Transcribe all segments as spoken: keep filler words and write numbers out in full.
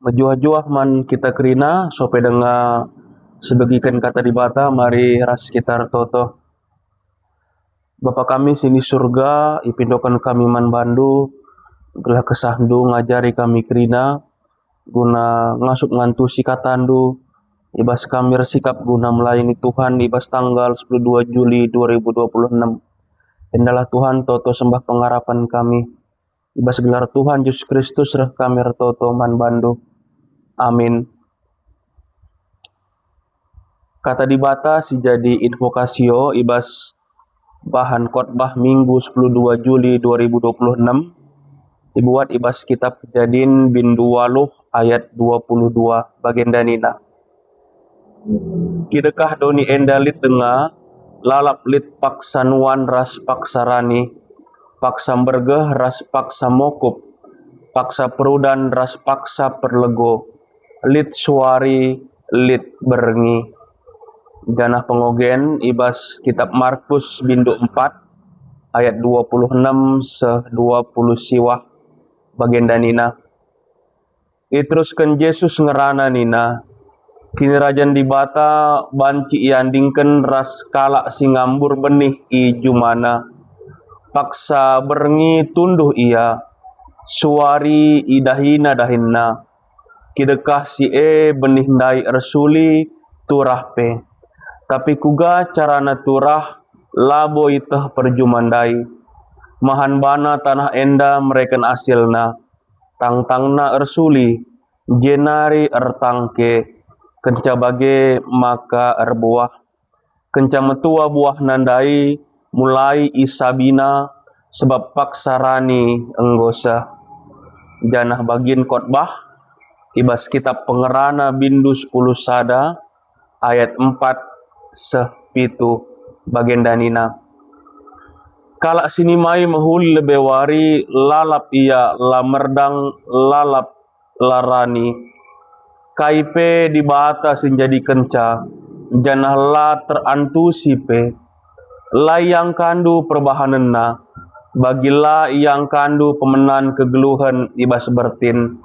Mejuah-juah man kita kerina, sope denga sibegiken Kata Dibata, mari ras kita ertoto. Bapa kami si ni Surga, ipindoken kami man bandu, gelah kesahNdu ngajari kami kerina, guna ngasup ngantusi kataNdu, i bas kami ersikap guna melayani Tuhan i bas tanggal sepuluh dua Juli dua ribu dua puluh enam. Endalah Tuhan toto sembah pengarapen kami. I bas gelar Tuhan Jesus Kristus reh kami ertoto man bandu. Amin. Kata Dibata si jadi invokasio i bas bahan khotbah Minggu sepuluh dua Juli dua ribu dua puluh enam, ibuat i bas kitab Kejadin bindu waluh ayat dua puluh dua, bagenda nina, "Kidekah doni enda lit denga, lalap lit paksa nuan ras paksa rani, paksa mbergeh ras paksa mokup, paksa perudan ras paksa perlego, lit suari, lit berngi." Janah pengogen i bas kitab Markus bindu empat ayat dua puluh enam seh dua puluh siwah, bagenda nina, Iterusken Jesus ngerana nina, "Kinirajan Dibata banci iandingken ras kalak si ngambur benih i jumana. Paksa berngi tunduh ia, suari idahina dahinna. Kidekah si e benih ndai ersuli, turah pe. Tapi kuga carana turah, labo ieteh perjuma ndai. Mahan bana tanah enda mereken asilna. Tangtangna ersuli, jenari ertangke, kenca bage maka erbuah. Kenca metua buahna ndai, mulai isabina, sebab paksa rani enggo seh." Janah bagin khotbah, i bas kitab Pengerana bindu sepuluh sada, ayat empat seh pitu, bagenda nina, "Kalak si nimai mehuli lebe wari, lalap ia la merdang, lalap la rani. Kai pe Dibata si njadikenca, janah la terantusi pe. La iangkandu perbahanenna, bagi la iangkandu pemenan kegeluhen i bas bertin.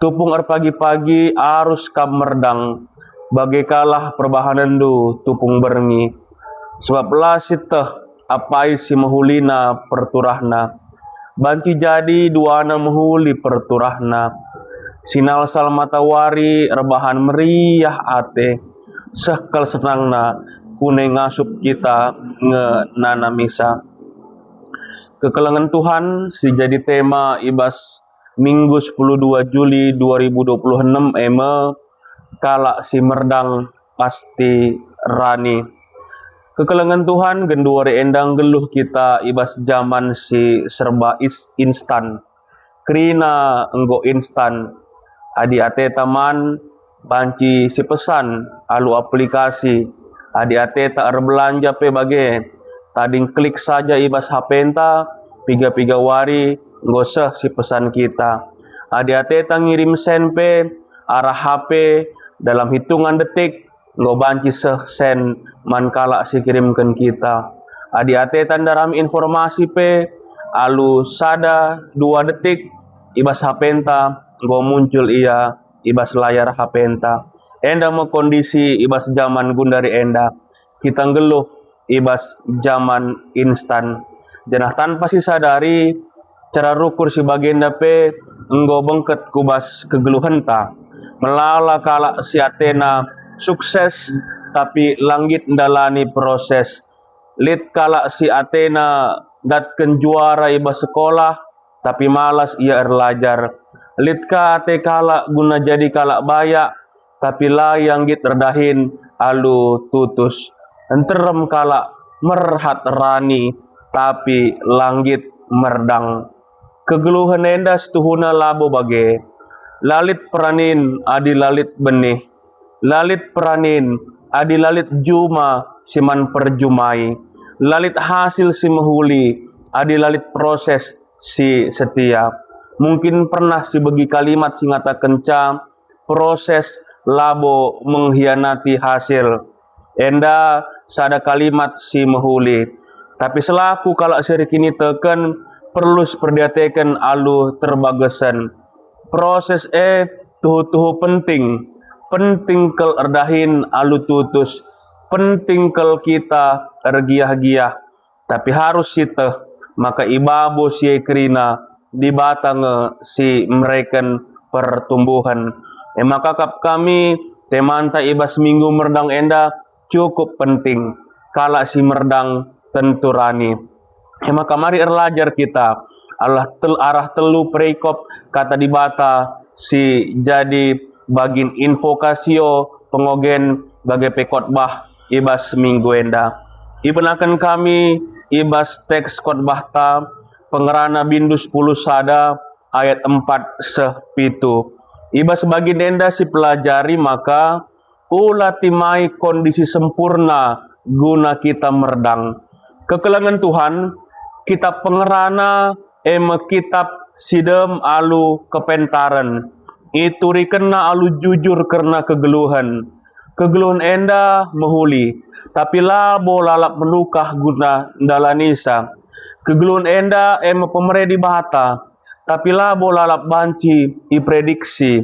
Tupung erpagi-pagi arus kam merdang, bage kalah perbahanenndu tupung berngi. Sebab la sieteh apai si mehulina perturahna. Banci jadi duana mehuli perturahna. Sinalsal matawari erbahan meriah ate, seh kal senangna kune ngasup kita ngenanamisa." Kekelengen Tuhan si jadi tema i bas Minggu sepuluh dua Juli dua ribu dua puluh enam e me, kalak si merdang pasti rani. Kekelengen Tuhan, genduari enda nggeluh kita i bas jaman si serba is-, instan. Kerina enggo instan. Adi ateta man, banci sipesan alu aplikasi. Adi ateta erbelanja pe bage, tading klik saja i bas H P-nta, piga-piga wari enggo seh sipesan kita. Adi ateta ngirim sen pe arah H P, dalam hitungan detik enggo banci seh sen man kalak si kirimken kita. Adi ateta ndarami informasi pe, alu sada dua detik i bas H P-nta enggo muncul ia i bas layar H P-nta. Enda me kondisi i bas jaman gundari enda. Kita nggeluh i bas jaman instan. Janah tanpa sisadari, cara rukur si bagenda pe enggo bengket ku bas kegeluhenta. Melala kalak si atena sukses, tapi la nggit ndalani proses. Lit kalak si atena ndatken juara i bas sekolah, tapi malas ia erlajar. Lit ka ate kalak guna jadi kalak bayak, tapi la ia nggit erdahin alu tutus. Nterem kalak merhat rani, tapi la nggit merdang. Kegeluhen enda situhuna labo bage. La lit peranin adi la lit benih. La lit peranin adi la lit juma si man perjumai. La lit hasil si mehuli adi la lit proses si setia. Mungkin pernah sibegi kalimat si ngatakenca, "Proses labo menghianati hasil." Enda sada kalimat si mehuli. Tapi selaku kalak si erkiniteken, perlu siperdiateken alu terbagesen. Proses e tuhu-tuhu penting, penting kal erdahin alu tutus, penting kal kita ergiah-giah. Tapi harus sieteh maka i babo si e kerina Dibata nge si mereken pertumbuhen. E maka kap kami temanta i bas minggu merdang enda cukup penting. Kalak si merdang tentu rani. E maka mari erlajar kita arah tel-, arah telu perikop Kata Dibata si jadi bagin invokasio, pengogen bage pe khotbah i bas minggu enda. Ibenaken kami i bas teks khotbahta, Pengerana bindu sepuluh sada ayat empat seh pitu. I bas bagin enda sipelajari maka ula timai kondisi sempurna guna kita merdang. Kekelengen Tuhan, Kitap Pengerana e me kitap si dem alu kepentaren. Iturikenna alu jujur kerna kegeluhen. Kegeluhen enda mehuli, tapi labo lalap menukah guna ndalanisa. Kegeluhen enda e me pemere Dibata, tapi labo lalap banci iprediksi.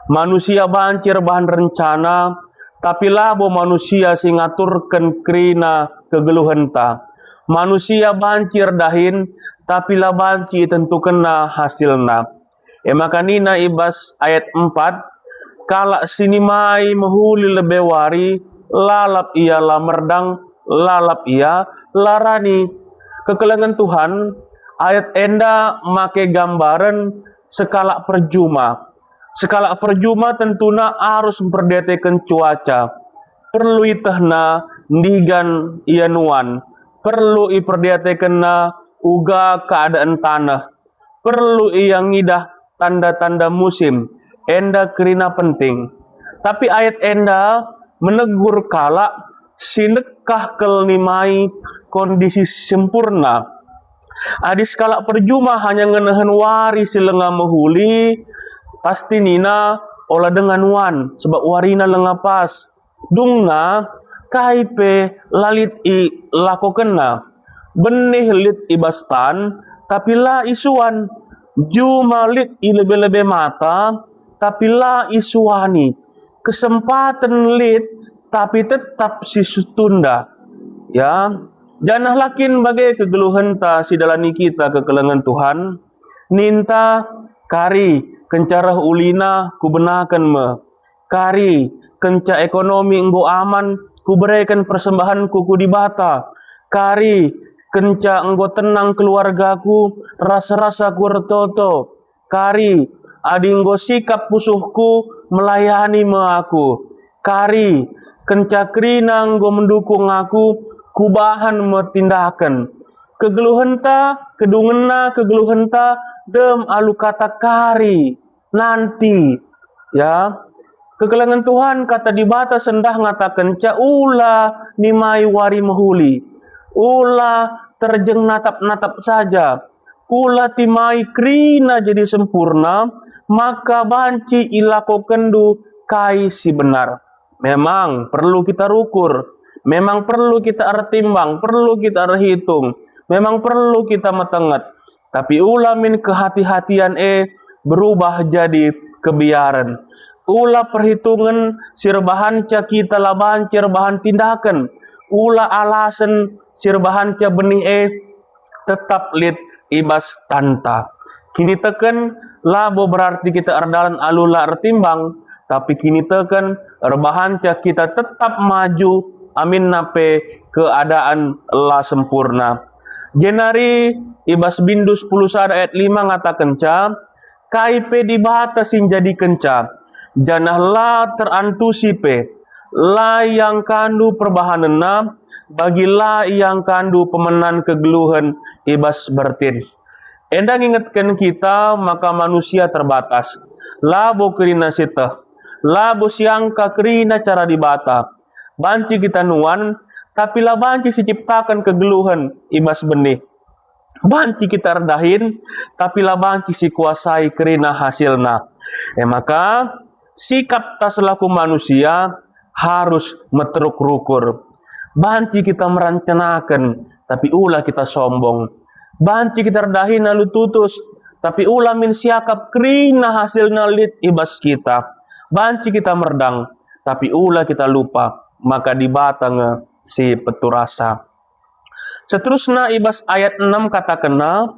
Manusia banci erbahan rencana, tapi labo manusia si ngaturken kerina kegeluhenta. Manusia banci erdahin, tapi la banci itentukenna hasilna. E maka nina i bas ayat empat, "Kalak si nimai mehuli lebe wari, lalap ia la merdang, lalap ia la rani." Kekelengen Tuhan, ayat enda make gambaren sekalak perjuma. Sekalak perjuma tentuna arus mperdiateken cuaca. Perlu ietehna ndigan ia nuan. Perlu iperdiatekenna uga keadaan taneh. Perlu ia ngidah tanda-tanda musim, enda kerina penting. Tapi ayat enda menegur kalak si nekah kal nimai kondisi sempurna. Adi sekalak perjuma hanya ngenehen wari si langa mehuli, pasti nina ola denga nuan, sebab warina langa pas. Dungna, kai pe la lit ilakokenna. Benih lit i bas tan, tapi la isuan. Juma lit i lebe-lebe mata, tapi la isuani. Kesempaten lit, tapi tetap situnda. Ya, janah la kin bage kegeluhenta si dalani kita kekelengen Tuhan? Ninta, "Kari, kenca reh ulina, kubenaken me. Kari, kenca ekonomi enggo aman, kubereken persembahanku ku Dibata. Kari, kenca enggo tenang keluargaku, ras-ras aku ertoto. Kari, adi enggo sikap pusuhku, melayani me aku. Kari, kenca kerina enggo mendukung aku, kubahan me tindaken." Kegeluhenta, kedungenna, kegeluhenta dem alu kata kari, nanti. Ya. Kekelengen Tuhan, Kata Dibata sendah ngatakenca, "Ula nimai wari mehuli. Ula terjeng natap-natap saja. Ula timai kerina jadi sempurna, maka banci ilakokenndu kai si benar." Memang perlu kita rukur, memang perlu kita ertimbang, perlu kita erhitung, memang perlu kita metenget. Tapi ula min kehati-hatian e berubah jadi kebiaren. Ula perhitungen si erbahanca kita la banci erbahan tindaken. Ula alasen si erbahanca benih e tetap lit i bas tanta. Kiniteken labo berarti kita erdalan alu la ertimbang, tapi kiniteken erbahanca kita tetap maju aminna pe keadaan la sempurna. Jenari i bas bindu sepuluh sada ayat lima ngatakenca, "Kai pe Dibata si njadikenca, janah la terantusi pe. La iangkandu perbahanenna, bagi la iangkandu pemenan kegeluhen i bas bertin." Enda ngingetken kita maka manusia terbatas. Labo kerina sieteh, labo siangka kerina cara Dibata. Banci kita nuan, tapi la banci siciptaken kegeluhen i bas benih. Banci kita erdahin, tapi la banci sikuasai kerina hasilna. E maka, sikapta selaku manusia harus meteruk rukur. Banci kita merencanaken, tapi ula kita sombong. Banci kita erdahin alu tutus, tapi ula min siakap kerina hasilna lit i bas kita. Banci kita merdang, tapi ula kita lupa maka Dibata nge si peturasa. Seterusna i bas ayat enem katakenna,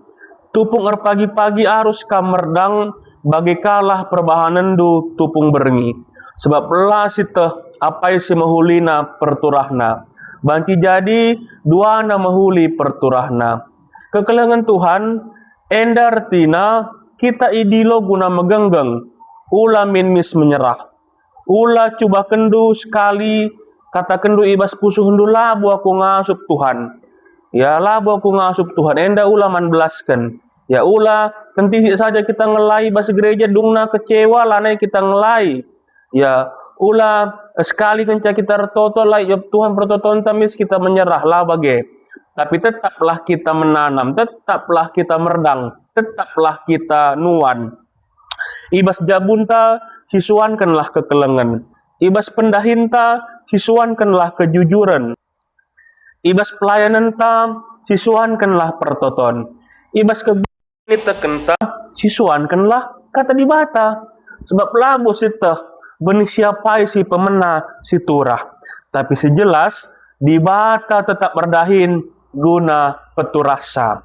"Tupung erpagi-pagi arus kam merdang, bage kalah perbahanenndu tupung berngi. Sebab la sieteh apai si mehulina perturahna. Banci jadi duana mehuli perturahna." Kekelengen Tuhan, enda ertina kita idilo guna megenggeng, ula min mis menyerah. Ula cubakenndu sekali, katakenndu i bas pusuhndu, "Labo aku ngasup Tuhan." Ya, "Labo aku ngasup Tuhan." Enda ula man belasken. Ya, ula kentisik saja kita ngelai bas gereja, dungna kecewa, lanai kita ngelai. Ya, ula sekali kenca kita ertoto, la ijob Tuhan pertotonta, mis kita menyerah, la bage. Tapi tetaplah kita menanam, tetaplah kita merdang, tetaplah kita nuan. I bas jabunta sisuankenlah kekelengen. I bas pendahinta sisuankenlah kejujuren. I bas pelayanenta sisuankenlah pertoton. I bas kegeluhen itekenta sisuankenlah kata Dibata. Sebab labo sieteh benih si apai si pemena si turah. Tapi si jelas, Dibata tetap erdahin guna peturahsa.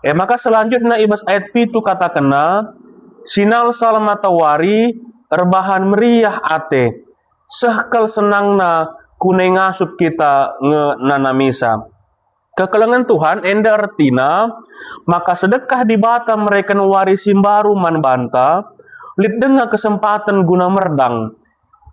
E maka selanjutna i bas ayat pitu katakenna, "Sinalsal matawari erbahan meriah ate, seh kal senangna kunai ngasup kita nge nanamisa." Kekelengen Tuhan enda ertina maka sedekah Dibata mereken wari si mbaru man banta, lit denga kesempaten guna merdang.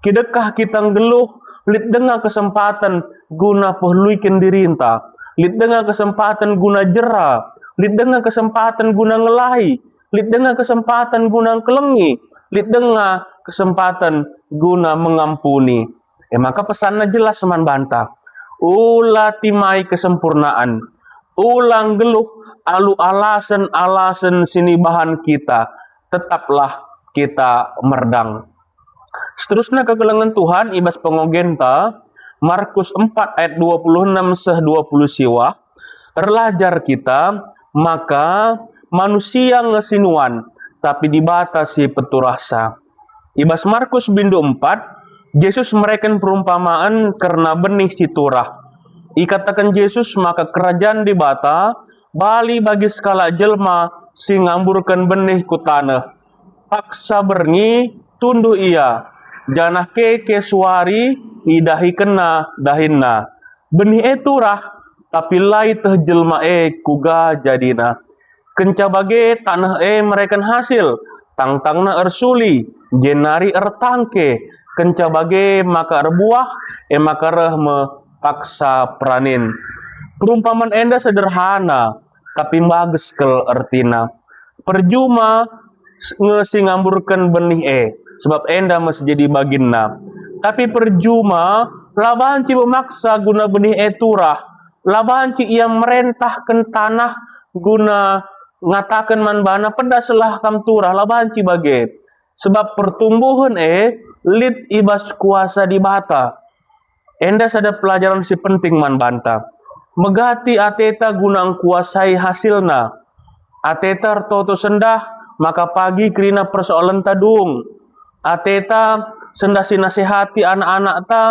Kidekah kita nggeluh, lit denga kesempaten guna peheluiken dirinta, lit denga kesempaten guna jera, lit denga kesempaten guna ngelai, lit denga kesempaten guna ngkelengi, lit denga kesempaten guna mengampuni. E maka pesanna jelas man banta. Ula timai kesempurnaan. Ula nggeluh alu alasen-alasen si nibahan kita. Tetaplah kita merdang. Seterusna kekelengen Tuhan i bas pengogenta, Markus empat ayat dua puluh enam seh dua puluh siwah, erlajar kita maka manusia nge si nuan, tapi Dibata si peturahsa. I bas Markus bindu empat, Jesus mereken perumpamaan kerna benih si turah. Ikataken Jesus maka Kerajan Dibata bali bagi sekalak jelma si ngamburken benih ku taneh. Paksa berngi tunduh ia, janah keke suari idahikenna dahinna. Benih e turah, tapi la ieteh jelma e kuga jadina. Kenca bage taneh e mereken hasil, tangtangna ersuli, jenari ertangke. Kenca bage maka erbuah, e maka reh me paksa peranin. Perumpaman enda sederhana, tapi mbages kal ertina. Perjuma nge si ngamburken benih e, sebab enda me si jadi baginna. Tapi perjuma, la banci pemaksa guna benih e turah, la banci ia merentahken tanah guna ngataken man bana, "Pedaslah kam turah," la banci bage. Sebab pertumbuhen e lit i bas kuasa Dibata. Enda sada pelajaran si penting man banta. Megati ateta guna ngkuasai hasilna. Ateta ertoto sendah, maka pagi kerina persoalenta dung. Ateta sendah si nasehati anak-anakta,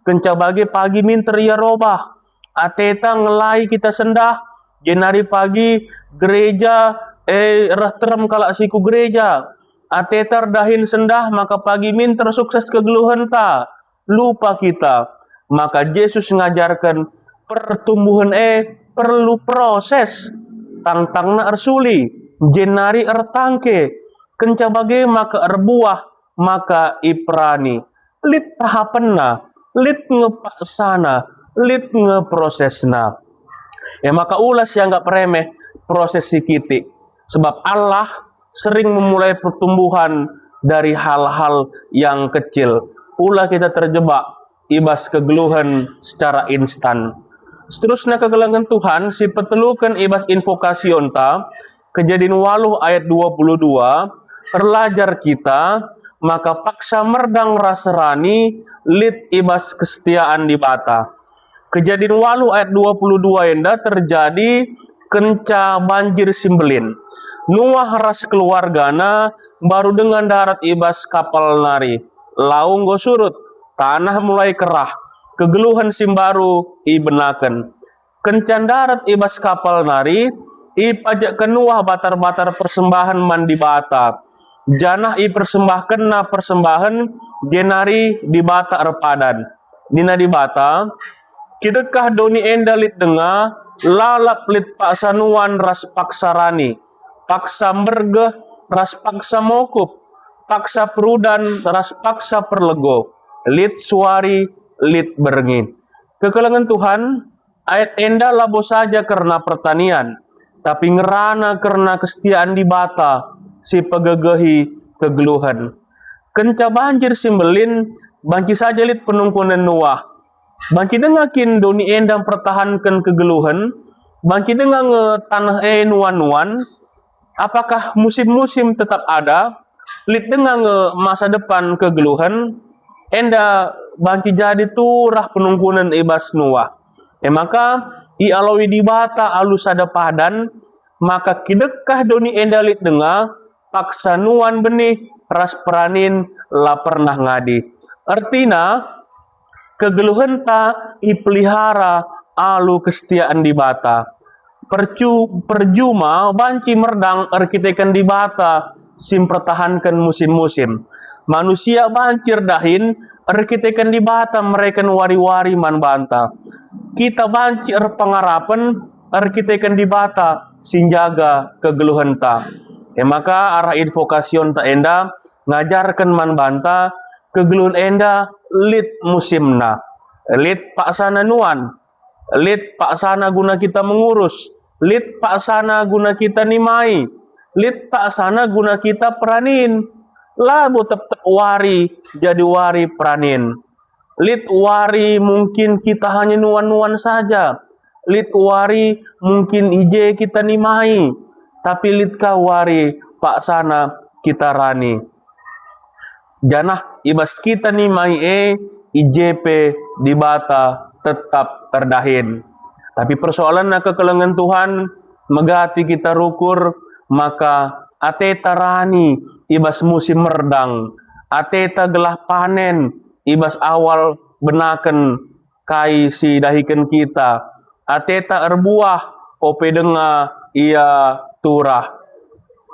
kenca bage pagi minter ia robah. Ateta ngelai kita sendah, jenari pagi gereja, eh, reh terem kalak si ku gereja. Ateta erdahin sendah, maka pagi minter sukses kegeluhenta. Lupa kita, maka Jesus ngajarken pertumbuhen e perlu proses. Tangtangna ersuli, jenari ertangke. Kenca bage maka erbuah, maka iperani. Lit tahapenna, lit nge paksana, lit nge prosesna. E maka ula sianggap remeh proses si kitik, sebab Allah sering memulai pertumbuhan dari hal-hal yang kecil. Ula kita terjebak i bas kegeluhen secara instan. Seterusna kekelengen Tuhan si peteluken i bas invokasionta, Kejadin waluh ayat dua puluh dua, erlajar kita maka paksa merdang ras rani lit i bas kesetiaan Dibata. Kejadin waluh ayat dua puluh dua enda terjadi kenca banjir si mbelin. Nuah ras keluargana mbaru denga ndarat i bas kapal nari. Lau enggo surut, tanah mulai kerah, kegeluhen si mbaru ibenaken. Kenca ndarat i bas kapal nari, ipajekken Nuah batar-batar persembahen man Dibata, janah ipersembahkenna persembahen, jenari Dibata erpadan. Nina Dibata, "Kidekah doni enda lit denga, lalap lit paksa nuan ras paksa rani, paksa mbergeh ras paksa mokup, paksa perudan ras paksa perlego, lit suari, lit berngi." Kekelengen Tuhan, ayat enda labo saja kerna pertanian, tapi ngerana kerna kesetiaan Dibata si pegegehi kegeluhen. Kenca banjir si mbelin, banci saja lit penungkunen Nuah. Banci denga kin doni enda mpertahanken kegeluhen? Banci denga nge taneh e nuan-nuan? Apakah musim-musim tetap ada? Lit denga nge masa depan kegeluhen? Enda banci jadi turah penungkunen i bas Nuah. E maka, ialoi Dibata alu sada padan, maka kidekah doni enda lit denga, paksa nuan benih ras peranin la pernah ngadi. Ertina, kegeluhenta ipelihara alu kesetiaan Dibata. Percu-, perjuma banci merdang erkiteken Dibata si mpertahanken musim-musim. Manusia banci erdahin erkiteken Dibata mereken wari-wari man banta. Kita banci erpengarapen erkiteken Dibata si njaga kegeluhenta. E maka arah invokasionta enda ngajarken man banta kegeluhen enda lit musimna. Lit paksana nuan, lit paksana guna kita mengurus, lit paksana guna kita nimai, lit paksana guna kita peranin. Labo tep-tep wari jadi wari peranin. Lit wari mungkin kita hanya nuan-nuan saja. Lit wari mungkin i je kita nimai, tapi lit ka wari paksana kita rani. Janah i bas kita nimai e, i je pe Dibata tetap erdahin. Tapi persoalanna kekelengen Tuhan, megati kita rukur, maka ateta rani i bas musim merdang, ateta gelah panen i bas awal benaken kai si dahiken kita, ateta erbuah, ope denga ia turah.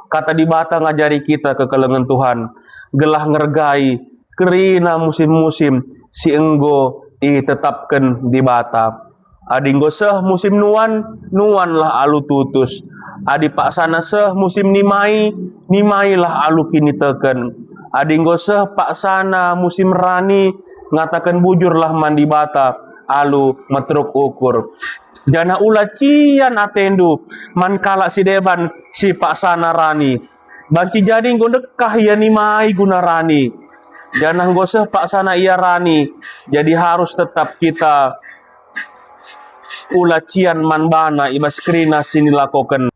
Kata Dibata ngajari kita kekelengen Tuhan, gelah ngergai kerina musim-musim si enggo itetapken Dibata. Adi enggo seh musim nuan, nuanlah alu tutus. Adi paksana seh musim nimai, nimailah alu kiniteken. Adi enggo seh paksana musim rani, ngataken bujurlah man Dibata alu meteruk ukur. Janah ula cian atendu man kalak si deban si paksana rani. Banci jadi enggo ndekah ia nimai guna rani. Janah enggo seh paksana ia rani, jadi harus tetap kita ula cian man bana i bas kerina si nilakoken.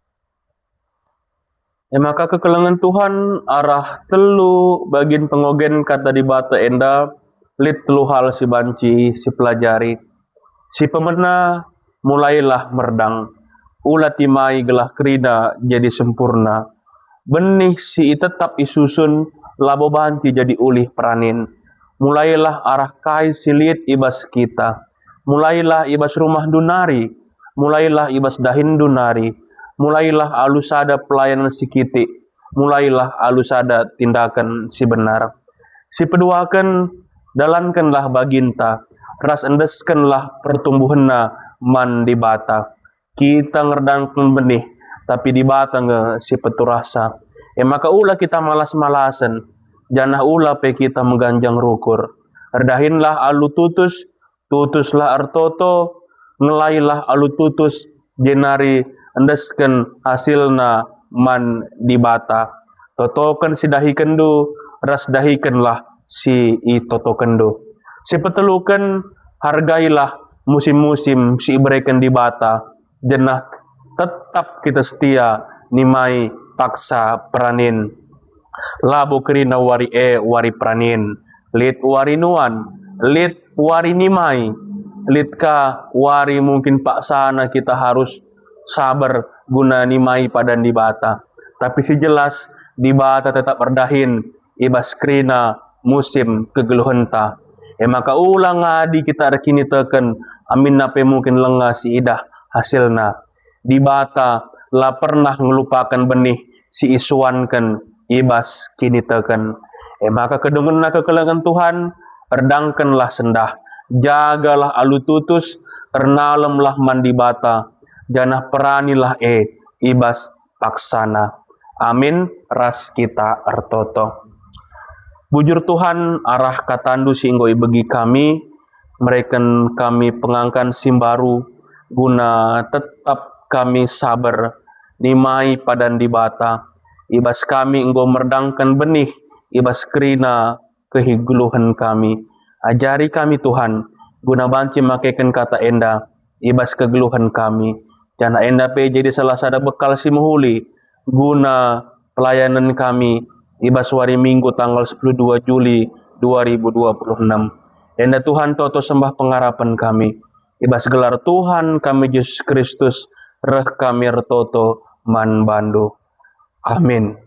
E maka kekelengen Tuhan arah telu bagin pengogen Kata Dibata enda, lit telu hal si banci sipelajari. Si pemena, mulailah merdang. Ula timai gelah kerina jadi sempurna. Benih si itetap isusun labo banci jadi ulih peranin. Mulailah arah kai si lit i bas kita. Mulailah i bas rumahndu nari. Mulailah i bas dahinndu nari. Mulailah alu sada pelayanan si kitik. Mulailah alu sada tindaken si benar. Si peduaken, dalankenlah baginta, ras endeskenlah pertumbuhenna man Dibata. Kita ngerdangken benih, tapi Dibata nge si peturahsa. E maka ula kita malas-malasen, janah ula pe kita meganjang rukur. Erdahinlah alu tutus, tutuslah ertoto, ngelailah alu tutus, jenari endesken hasilna man Dibata. Totoken si dahikenndu, ras dahikenlah si itotokenndu. Si peteluken, hargailah musim-musim si ibereken Dibata, janah tetap kita setia nimai paksa peranin. Labo kerina wari e wari peranin. Lit wari nuan, lit wari nimai, lit ka wari mungkin paksana kita harus saber guna nimai padan Dibata. Tapi si jelas, Dibata tetap erdahin i bas kerina musim kegeluhenta. E maka ula ngadi kita erkiniteken, aminna pe mungkin langa si idah hasilna. Dibata la pernah ngelupaken benih si isuanken i bas kiniteken. E maka kedungenna kekelengen Tuhan, erdangkenlah sendah, jagalah alu tutus, ernalemlah man Dibata, janah peranilah e i bas paksana. Amin, ras kita ertoto. Bujur Tuhan, arah kataNdu si enggo ibegi kami, mereken kami pengangkan si mbaru, guna tetap kami saber, nimai padan Dibata, i bas kami enggo merdangken benih, i bas kerina kegeluhen kami. Ajari kami, Tuhan, guna banci makeken kata enda i bas kegeluhen kami, janah enda pe jadi salah sada bekal si mehuli guna pelayanen kami i bas wari Minggu tanggal sepuluh dua Juli dua ribu dua puluh enam. Enda, Tuhan, toto sembah pengarapen kami. I bas gelar Tuhan kami Jesus Kristus reh kami ertoto man bandu. Amin.